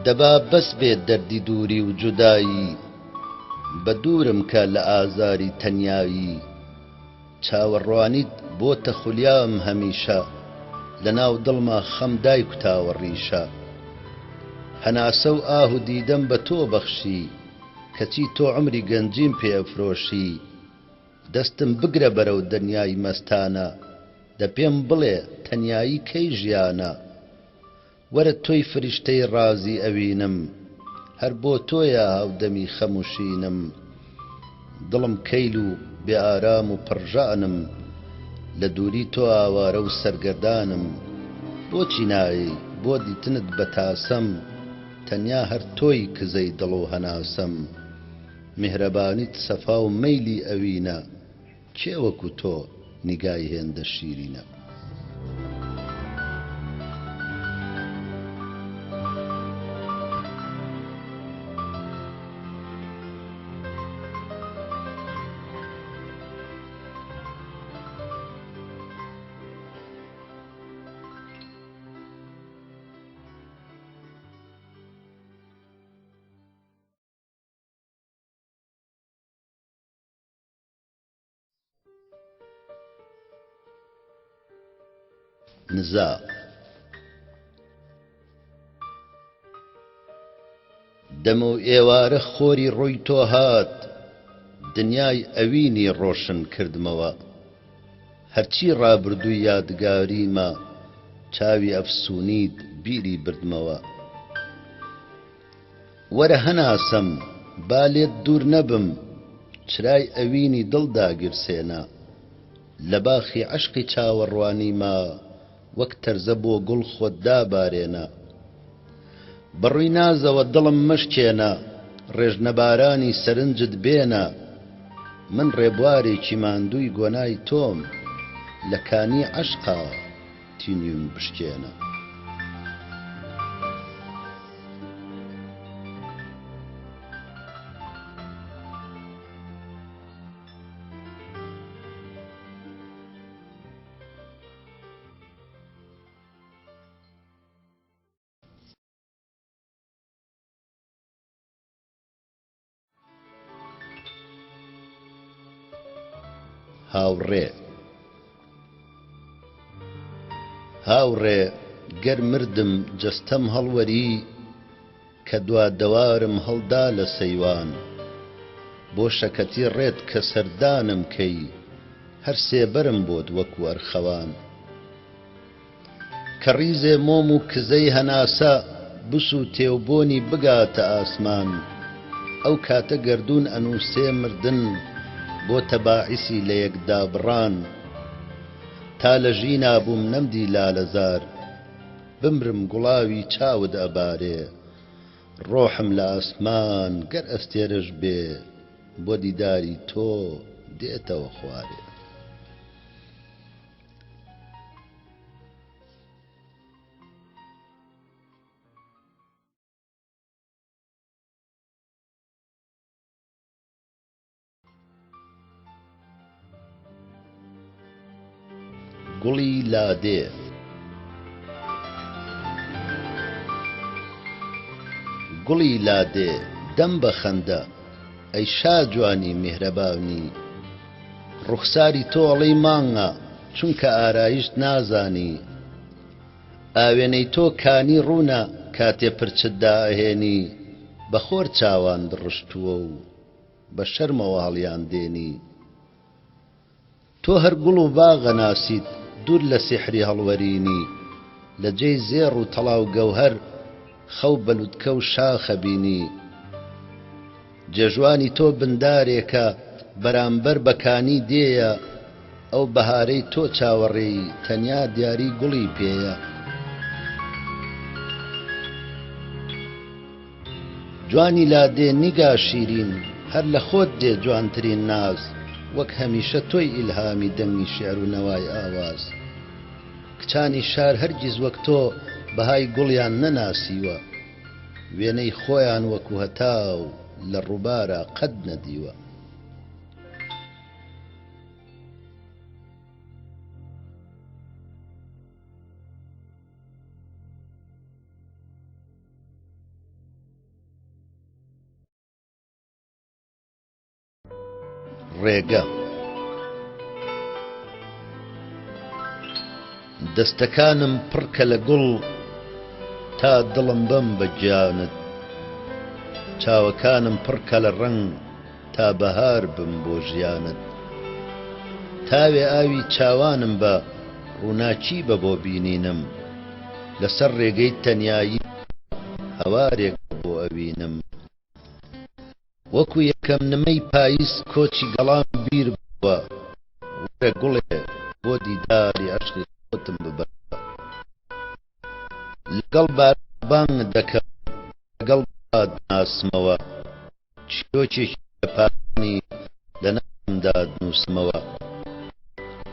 دەبا بەس بێ دەردی دووری و جودایی بە دوورم کە لە ئازاری تەنیایی چاوەڕوانیت بۆتە خولیام هەمیشە لە ناو دڵما خەم دایکوتاوە ڕیشە هەناسە و ئاه و دیدەم بە تۆ بەخشی کەچی تۆ عومری گەنجیم پێ ئەفرۆشی دەستم بگرە بەرەو دەنیای مەستانە دە پێم بڵێ تەنیایی کەی ژیانە وەرە تۆی فریشتەی ڕازی ئەوینم هەر بۆ تۆیە هاودەمی خەم و شینم دڵم کەیل و بێ ئارام و پڕ ژانم لە دووری تۆ ئاوارە و سەرگەردانم بۆچی نایەی بۆ دیتنت بە تاسەم تەنیا هەر تۆی کزەی دڵ و هەناسەم میهرەبانیت سەفا و مەیلی ئەوینە کێ وەکو تۆ نیگای هێندە شیرینە. نزا. دەمەو ئێوارە خۆری ڕووی تۆ هات دنیای ئەوینی ڕۆشن کردمەوە هەرچی ڕابردووی یادگاریمە چاوی ئەفسوونیت بیری بردمەوە. وەرە هەناسەم با لێت دوور نەبم چرای ئەوینی دڵ داگیرسێنە لە باخی عەشقی چاوەڕوانیما وەک تەرزە بۆ گوڵ خۆت دابارێنە بە ڕووی نازەوە دڵم مەشکێنە ڕێژنەبارانی سەرنجت بێنە من ڕێبوارێکی ماندووی گۆنای تۆم لە کانی عەشقا تینویم بشکێنە. هاوڕێ. هاوڕێ گەر مردم جەستەم هەڵوەری کە دوا دەوارم هەڵدا لە سەیوان بۆ شەکەتی ڕێت کە سەردانم کەی هەر سێبەرم بۆت وەکو ئەرخەوان. کە ڕیزێ مۆم و کزەی هەناسە بسووتێ و بۆنی بگاتە ئاسمان، ئەو کاتە گەردوون ئەنووسێ مردن بۆتە باعیسی لەیەکدابڕان. تا لە ژینا بووم نەمدی لالەزار، بمرم گوڵاوی چاوت ئەبارێ. ڕۆحم لە ئاسمان گەر ئەستێرەش بێ، بۆ دیداری تۆ دێتەوە خوارێ. گوڵی لادێ. گوڵی لادێ دەم بە خەندە ئەی شاجوانی میهرەبانی. ڕوخساری تۆ ئەڵێی مانگە چونکە ئارایشت نازانی ئاوێنەی تۆ کانی ڕوونە کاتێ پرچت دائەهێنی بە خۆر چاوان دڕشتووە و بە شەرمەوە هەڵیان دێنی تۆ هەر گوڵ و باغ ئەناسیت دوور لە سیحری هەڵوەرینی لە جێی زێڕ و تەڵا و گەوهەر خەو بە لوتکە و شاخ ئەبینی. جێژوانی تۆ بندارێکە بەرامبەر بە کانی دێیە ئەو بەهارەی تۆ چاوەڕێی تەنیا دیاری گوڵی پێیە. جوانی لادێ نیگا شیرین هەر لە خۆت دێ جوانترین ناز وەک هەمیشە تۆی ئیلهامی دەنگی شیعر و نەوای ئاواز کچانی شار هەرگیز وەک تۆ بەهای گوڵیان نەناسیوە. وێنەی خۆیان وەکو هەتاو لە ڕووبارا قەت نەدیوە. ڕێگە. دەستەکانم پڕکە لە گوڵ تا دڵم بەم بە گیانت چاوەکانم پڕکە لە ڕەنگ تا بەهار بم بۆ ژیانت تاوێ ئاوی چاوانم بە ڕووناکی بە بۆ بینینم لەسەر ڕێگەی تەنیایی هەوارێک بۆ ئەوینم. وەکو یەکەم نمەی پایز کۆچی گەڵام بیر بووە وەرە گوڵێ بۆ دیداری عەشقی خۆتم ببەرەوە لەگەڵ باران بانگت دەکەم لەگەڵ با دناسمەوە چیرۆکێکی لە پایانی لە ناخمدا دنووسمەوە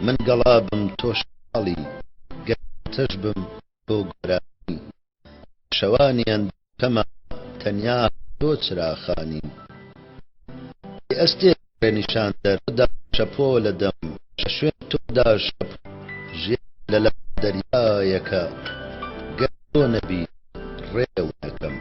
من گەڵا بم تۆ شاڵی گەر تەش بم تۆ گۆرانی شەوانی ئەندێشەمە تەنیا تۆ چراخانی ئەی ئەستێرەی ڕێنیشاندەر تۆدا شەپۆلە دەم لە شوێن تۆدا شەپۆل ژیان لە لام دەریایەکە گەر تۆ نەبی ڕێ ونەکەم.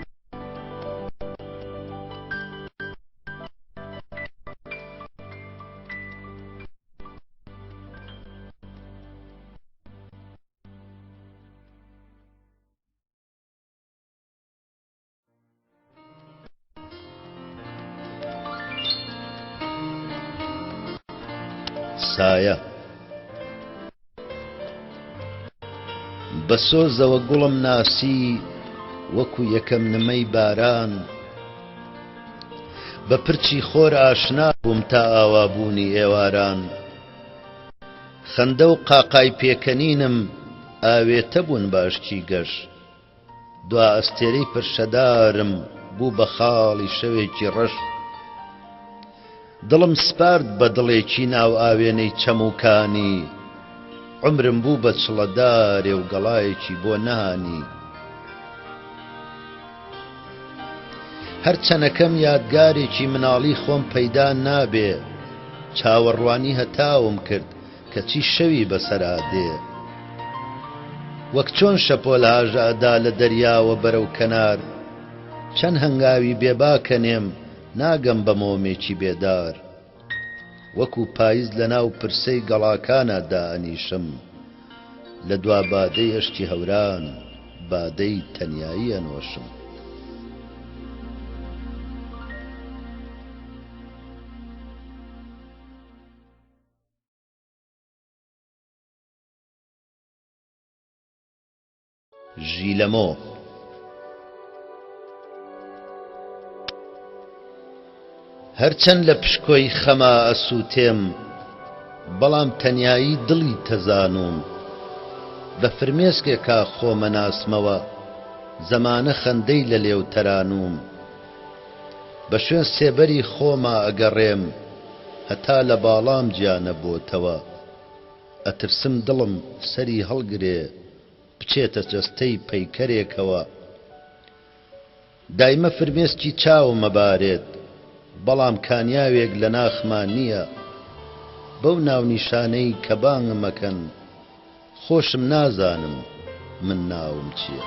سایە بە سۆزەوە گوڵم ناسی وەکو یەکەم نمەی باران بە پرچی خۆر ئاشنا بووم تا ئاوابوونی ئێواران خەندە و قاقای پێکەنینم ئاوێتە بوون بە ئەشکی گەش. دوا ئەستێرەی پرشەدارم بوو بە خاڵی شەوێکی ڕەش. دڵم سپارد بە دڵێکی ناو ئاوێنەی چەم و کانی. عومرم بوو بە چڵەدارێ و گەڵایەکی بۆ نەهانی. هەر چەنەکەم یادگارێکی مناڵی خۆم پەیدا نابێ چاوەڕوانی هەتاوم کرد کەچی شەوی بەسەرا دێ وەک چۆن شەپۆل هاژە ئەدا لە دەریاوە بەرەو کەنار چەند هەنگاوی بێباکەنێم ناگەم بە مۆمێکی بێدار. وەکوو پایز لە ناو پرسەی گەڵاکانا دائەنیشم. لە دوا بادەی ئەشکی هەوران، بادەی تەنیایی ئەنۆشم. ژیلەمۆ. هەرچەند لە پشکۆی خەما ئەسووتێم، بەڵام تەنیایی دڵی تەزانووم. بە فرمێسکێکا خۆم ئەناسمەوە، زەمانە خەندەی لە لێو تەرانووم. بە شوێن سێبەری خۆما ئەگەڕێم، هەتا لە باڵام جیا نەبۆتەوە. ئەترسم دڵم سەری هەڵگرێ بچێتە جەستەی پەیکەرێکەوە. دایمە فرمێسکی چاوم ئەبارێت، بەڵام کانیاوێک لە ناخما نییە. بەو ناونیشانەی کە بانگم ئەکەن، خۆشم نازانم من ناوم چییە.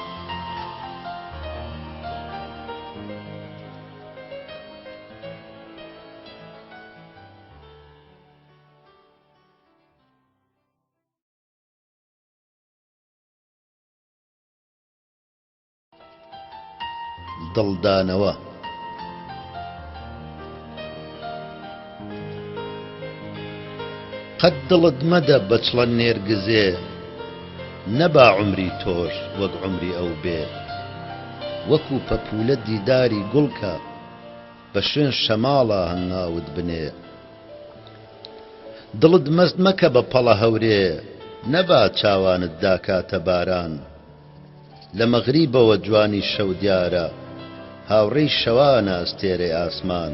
دڵدانەوە. قەت دڵت مەدە بە چڵە نێرگزێ نەبا عومری تۆش وەک عومری ئەو بێ وەکوو پەپوولە دیداری گوڵ کە بە شوێن شەماڵا هەنگاوت بنێ. دڵت مەست مەکە بە پەڵە هەورێ نەبا چاوانت داکاتە باران لە مەغریبەوە جوانی شەو دیارە هاوڕێی شەوانە ئەستێرەی ئاسمان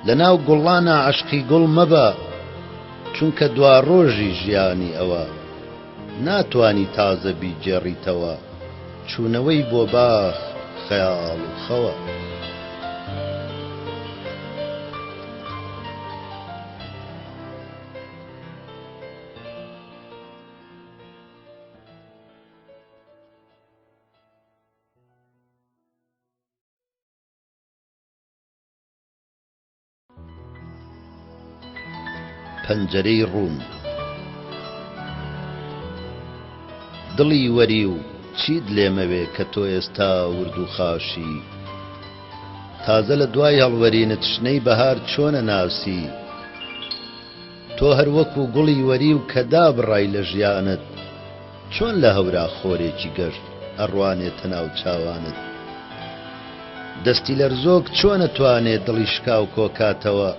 لە ناو گوڵانا عەشقی گوڵ مەبە چونکە دواڕۆژی ژیانی ئەوە ناتوانی تازە بیگێڕیتەوە چوونەوەی بۆ باخ خەیاڵ و خەوە. پەنجەرەی ڕوون. دڵی وەریو چیت لێمەوێ کە تۆ ئێستا ورد و خاشی تازە لە دوای هەڵوەرینت شنەی بەهار چۆن ئەناسی تۆ هەر وەکوو گوڵی وەریو کە دابڕای لە ژیانت چۆن لە هەورا خۆرێکی گەش ئەڕوانێتە ناو چاوانت؟ دەستی لەرزۆک چۆن ئەتوانێ دڵی شکاو کۆکاتەوە؟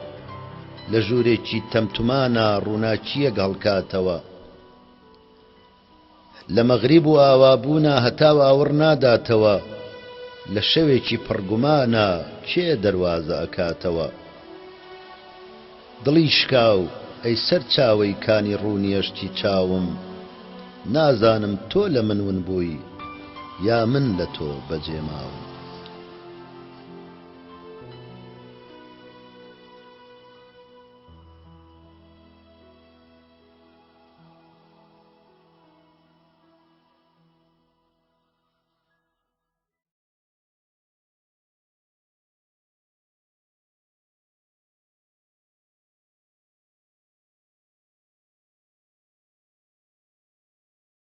لە ژوورێکی تەمتومانا ڕووناکییەک هەڵکاتەوە؟ لە مەغریب و ئاوابوونا هەتاو ئاوڕ ناداتەوە؟ لە شەوێکی پڕگومانا کێ دەروازە ئەکاتەوە؟ دڵی شکاو، ئەی سەرچاوەی کانی ڕوونیەشتی چاوم، نازانم تۆ لە من ون بووی، یا من لە تۆ بەجێ ماوم.